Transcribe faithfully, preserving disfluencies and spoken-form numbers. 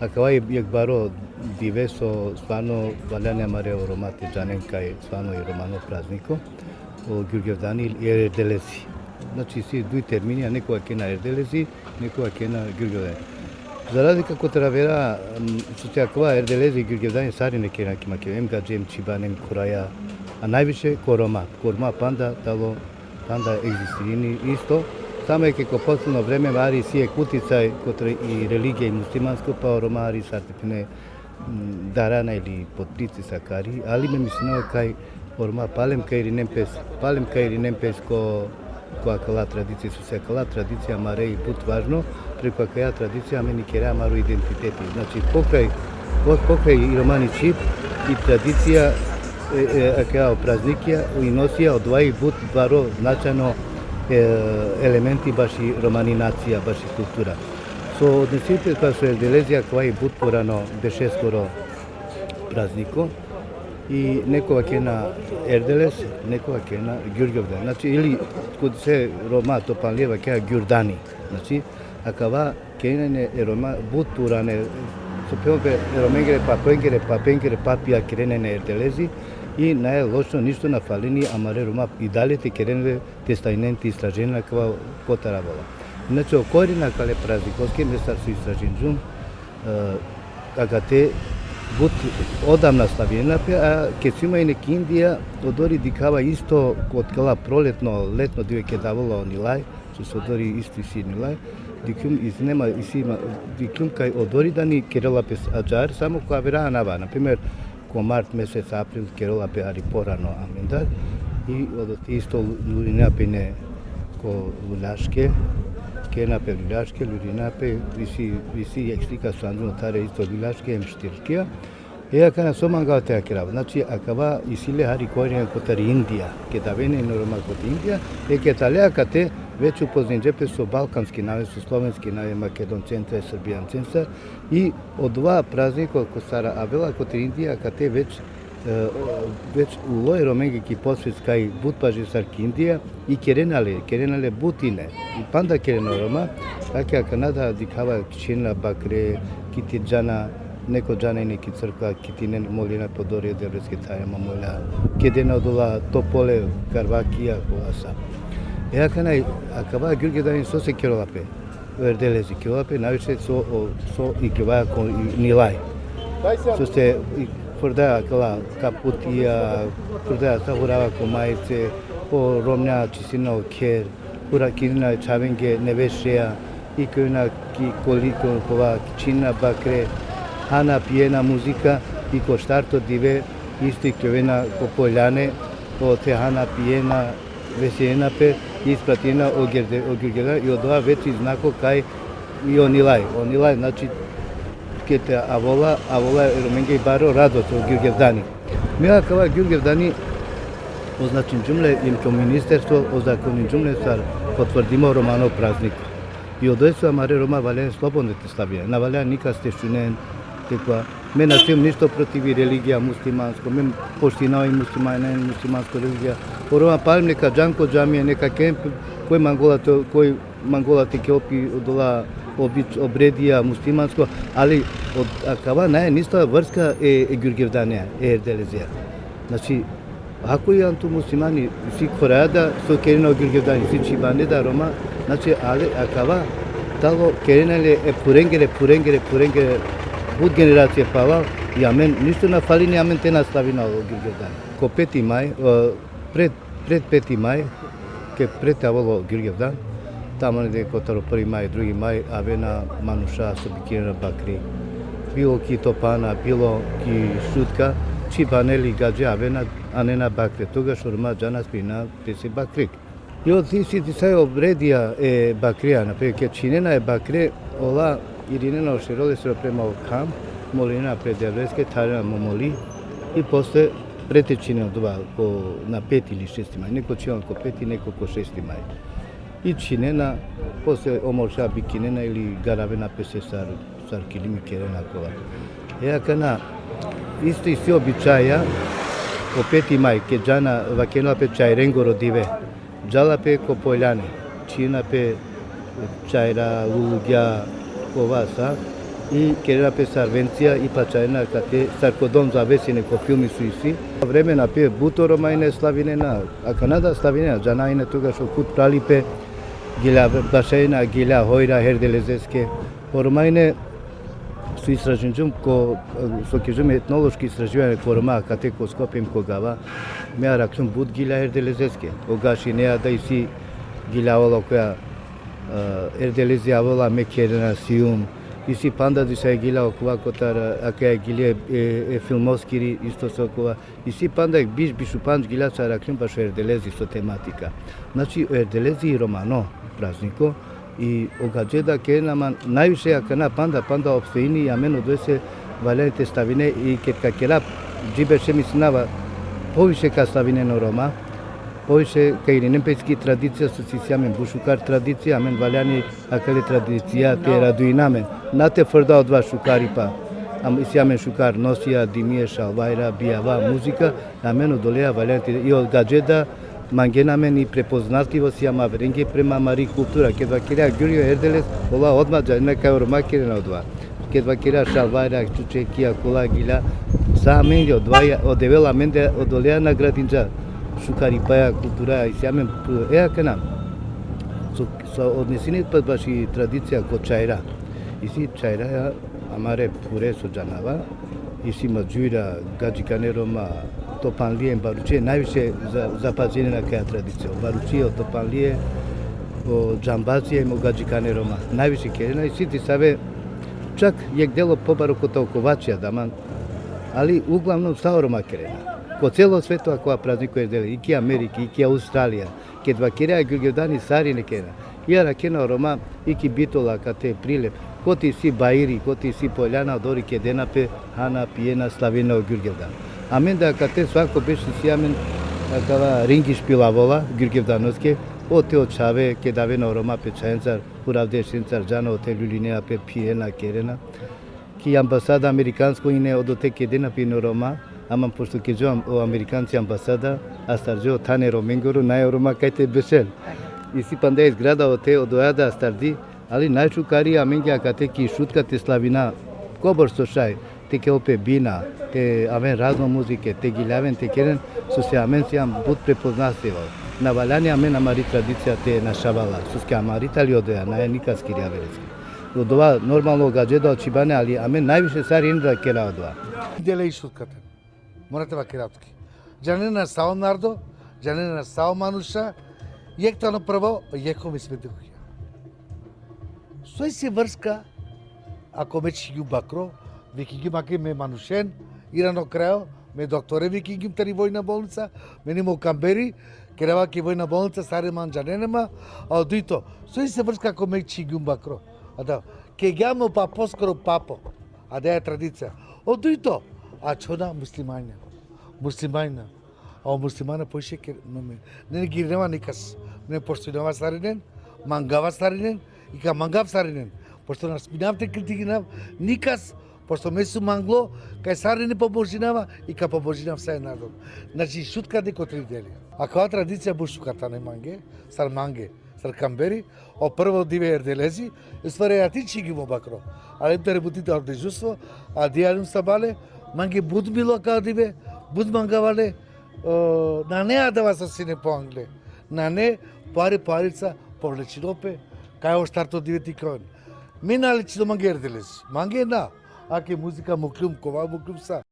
Akava i jekh baro dive so stvarno valjani amare o Roma te džanen kaj stvarno i romano prazniko, o Gjurgjevdani ili Erdelezi. Znači, isi duj terminija, neko akena Erdelezi, neko akena Gjurgjevdani. Za razlika kotar avera, m, so te akava Erdelezi, Gjurgjevdani sarine kerena ki Makedonija, em gadže, em čhibane, em kuraja, a najviše ko Roma. Ko Roma panda tano, panda egzistirini isto. Samo ke ko posledno vreme hari isi jekh uticaj kotar i religija i muslimansko, pa o Roma hari sar te phene, m, darana ili pod pritisakari, ali me mislinava kaj o Roma palem kaj irinen pes, palem kaj irinen pes ko, ko akala tradicija, so si akala tradicija amare i but važno, preko akaja tradicija amen ikera amaro identiteti. Znači, pokraj, po-, pokraj i romani čhib, i tradicija, e, e, akaja o praznikija, i nosija, odova i but baro značajno, e, elementi baši romani nacija, baši kultura. So odnesi pe pa so Erdelezi akava i but purano bešeskoro prazniko, i neko akena Erdelez, neko akena Gjurgjovdan. Znači, ili kod se Roma to panleva akena Gjurdani. Znači, akava kerena e Roma but purane, so pe, pe e Romengere papengere, papengere papija kerena e Erdelezi, i nae lošno, ništo na falini amare Roma i dalje te kerena, te stajnen te istražinen akava kotar avela. Inače, o korena akale praznikoske, me sar so istražinđum, e, akate but odamna slavinena pe, a ked sijum ine ki Indija, odori dikhava isto kod kala proletno, letno dive keda avela o Nilaj, so, so odori isto isi Nilaj, dikhljum, iznema, isi ma-, dikhljum kaj odori dani kerela pe ađar, samo ko avera anava, na primer, ko mart mesec, april, kerela pe hari porano amendar, i odote isto lu-, lulinena pe ine ko luljaške, kerena pe luljaške, lulinena pe, isi, isi jekh slika so anđum tari isto luljaške em štirkija. E akana so mangava te akerav. Znači, akava isi le hari korena kotar Indija, keda avena e Roma kotar Indija, e keda ale akate već upoznenđe pe so balkanski nave, so slovenski nave, Makedoncenca, Srbijancenca, i odova prazniko ko sar avela kotar Indija, akate već, e, o, već ulo e Romenge ki podsvest kaj but paže sar ki Indija, i kerena le, kerena le but ine. I panda kerena o Roma, ake akana da dikhava, ki čhinena bakre, ki te džana, neko džana ine ki crkva, ki te inen, molina pe odori e Devleske, tharja ma molja, ki dena odola topole, karvakija, kova sa. E akana, akava Gjurgjevdani sose kerela pe? Erdelezi kerela pe, najviše so, o, so ikljova ko i-, Nilaj. Sose i-, frda akala kaputija, frda sa hurava ko majice, o romnja čistinena o kher, hura kinena čhavenge nevešeja, i kjovena ki koli, ko-, kova, čhinena bakre, hana, pijena, muzika, i ko štarto dive isto i kjovena ko poljane, ote hana, pijena, veselinena pe, ispratinena o Gjerde-, o Gjurgjevdan, i odova već i znako kaj i o Nilaj. O Nilaj, znači, ked avola, avola e Romenge i baro radost o Gjurgjevdani. Me akava Gjurgjevdani označinđum le, em ko ministerstvo ozakoninđum le sar potvrdimo romano prazniko. I odoj so amare Roma valjani slobodno te slavinen. Na valjani nikas te šunen, te kova. Me na sijum ništo protiv i religija muslimansko, me poštinava i muslimane, muslimansko religija. O Roma palem neka džan ko džamija, neka keren, koj mangola te, koj mangola te kerel pi odola obič-, obredija muslimansko, ali od, akava nae nisto vrska e, e Gjurgjevdanea, e Erdelezea. Znači, ako i antu muslimani, isi khoraja da so kerena o Gjurgjevdani, isi čhibane da Roma, znači, ale akava tano kerena le e phurengere, phurengere, phurengere, but generacije palal, i amen ništo na falini amen te na slavina o Gjurgjevdani. Ko peti maj, e, pred, pred peti maj, ke pred te avol o Gjurgjevdan, tamo negde kotar o prvi maj, drugi maj, avena manuša so bikinena bakri. Bilo ki Topana, bilo ki Šutka, čhibane ili gadže avena, anena bakre. Togaš o Roma džana, spinena pese bakri. I isi disave obredija e bakrija, na primer, ked čhinena e bakre, ola irinena o šero lesoro prema o kham, molinena pe Devleske, tharena momoli, i posle pred te čhinen odova ko, na peti ili šesti maj, neko čhinela ko peti, neko ko šesti maj. I čhinena, posle o manuša bikinena ili garavena pese sar, sar kilimi kerena kola. E akana, isto isi običaja, o peti maj, ked džana, vakerena pe čajrengoro dive. Džala pe ko poljane, čhinena pe čajra, lulugja, kova sa, I kerena pe sar vencija, i pačarena kate, sar ko Dom za vesti, neko filmi so isi. Vremena pe but o Roma ine slavinena, akana da slavinena, džana ine togaš o kut pralipe, gilja bašena, gilja hojra herdelezes ke. O Roma ine, so istražinđum ko, so kerđum etnološki istraživanje ko Roma, kate ko Skopje hem ko Gava, me arakljum but gilja herdelezes ke. O gaš ine, a da isi gilja ola koja, e, herdelezi avela, me kerena sijum. Isi panda disavi gilja okova kotar, e, akaja gilje, e, e filmoskiri, isto so okova. Isi panda jek biš, biš u pandž gilja so arakljum bašo herdelezi so tematika. Znači, o herdelezi i romano prazniko, i o gadže da kerena, ama najviše akana panda, panda opstojini, i amen odolese valjani te stavine, i ked ka kera, dži berše mislinava, poviše ka slavinen o Roma, poviše ka irinen pe ki tradicija, so isi amen but šukar tradicija, amen valjani akale tradicija te radujina amen. Na te frda odova šukaripa. Ama isi amen šukar nosija, dimije, šalvajra, bijava, muzika, amen odoleja valjani te, i o gadže da mangena amen i prepoznatljivost, i ama averenge prema amari kultura. Ked vakerea Gjurgjo Herdeles, ola odma džanena kaj o Roma kerena odova. Ked vakerea šalvajra, čučekija, kola gilja, sa amen odova, o Devel amende odoleja nagradinđa. Šukaripaja, kultura, isi amen, e, akana. So, so odnesini pe baši tradicija ko čajra. Isi čajra, amare phure so džanava, isi Madžujra, gadžikane Roma, Topanlije, Baručije, najviše za, zapazinena akaja tradicija. Baručije, Topanlije, o Džambazije, o gadžikane Roma. Najviše kerena, isi disave, čak jek delo pobaro kotar o Kovačija, da man, ali uglavnom sa o Roma kerena. Ko celo sveto akava prazniko e dele, i ki Ameriki, i ki Australija, ked vakerea Gjurgevdani, sarine kerena. I arakena o Roma, i ki Bitola, kate Prilep, koti isi bairi, koti isi poljana, odori kedena pe, hana, pijena, slavina o Gjurgevdan. Amen da kate svako berš isi amen akava ringi špil avela Gjurgevdanoske, ote o čhave, ked avena o Roma pe čhajencar, puravdešencar, džana ote, lulinena pe, pijena, kerena. Ki ambasada amerikansko ine, odote kedena pe ine o Roma, ama pošto kerđo am-, o Amerikanci ambasada, astarđe o than e Romengoro, nane o Roma kaj te bešen. Isi panda i zgrada ote, odoja da astardi, ali najšukari amenge akate ki Šutka te slavina, kobor so šaj, te kerel pe bina, te aven razno muzike, te giljaven, te keren, sose amen sijam but prepoznatljivo. Na valjani amen amari tradicija te našavala, soske amari tali odoja, nane nikaskiri avereske. Odova normalno o gadže da očibane, ali amen najviše sarine da kera odova. Dele i Šutka te. Mora te vakerav tuke. Džanena sa o narodo, džanena sa o manuša, jekh tano prvo, jekh o Ismet Dikuhija. So isi vrska, ako me čhingjum bakro, vikingjum ake me manušen, irano krajo, me doktore vikingjum tari vojna bolnica, me inem o Kamberi, kerava ki vojna bolnica, sare man džanena ma, a o dujto, so isi vrska ako me čhingjum bakro. Ada, ke gja mo paposkoro papo, ada e tradicija. O dujto, ačhona muslimanja. Muslimanja. A o muslimanja poviše ke, no me, ne girinava nikas, me poštujnava sarinen, mangava sarinen, i ka mangav sarinen. Pošto na sminav te kritikinav nikas, pošto me sum manglo, kaj sarinen pobožinava, i ka pobožinav sa e narodo. Znači, Šutka de ko tri deli. Akava tradicija but šukar tane mange, sar mange, sar Kamberi, o prvo dive Erdelezi, u stvari ati čhingjum o bakro. Aljum tari buti taro dežurstvo, adi aljum sabale, mange but milo akava dive, but mangava le, o, nane adava so sine po angle. Nane, po ari po arica, povlečilo pe, kaj o štarto dive te ikloven. Me na ličilo mange Erdelezi. Mange na. Ake muzika mukljum, kova mukljum sa.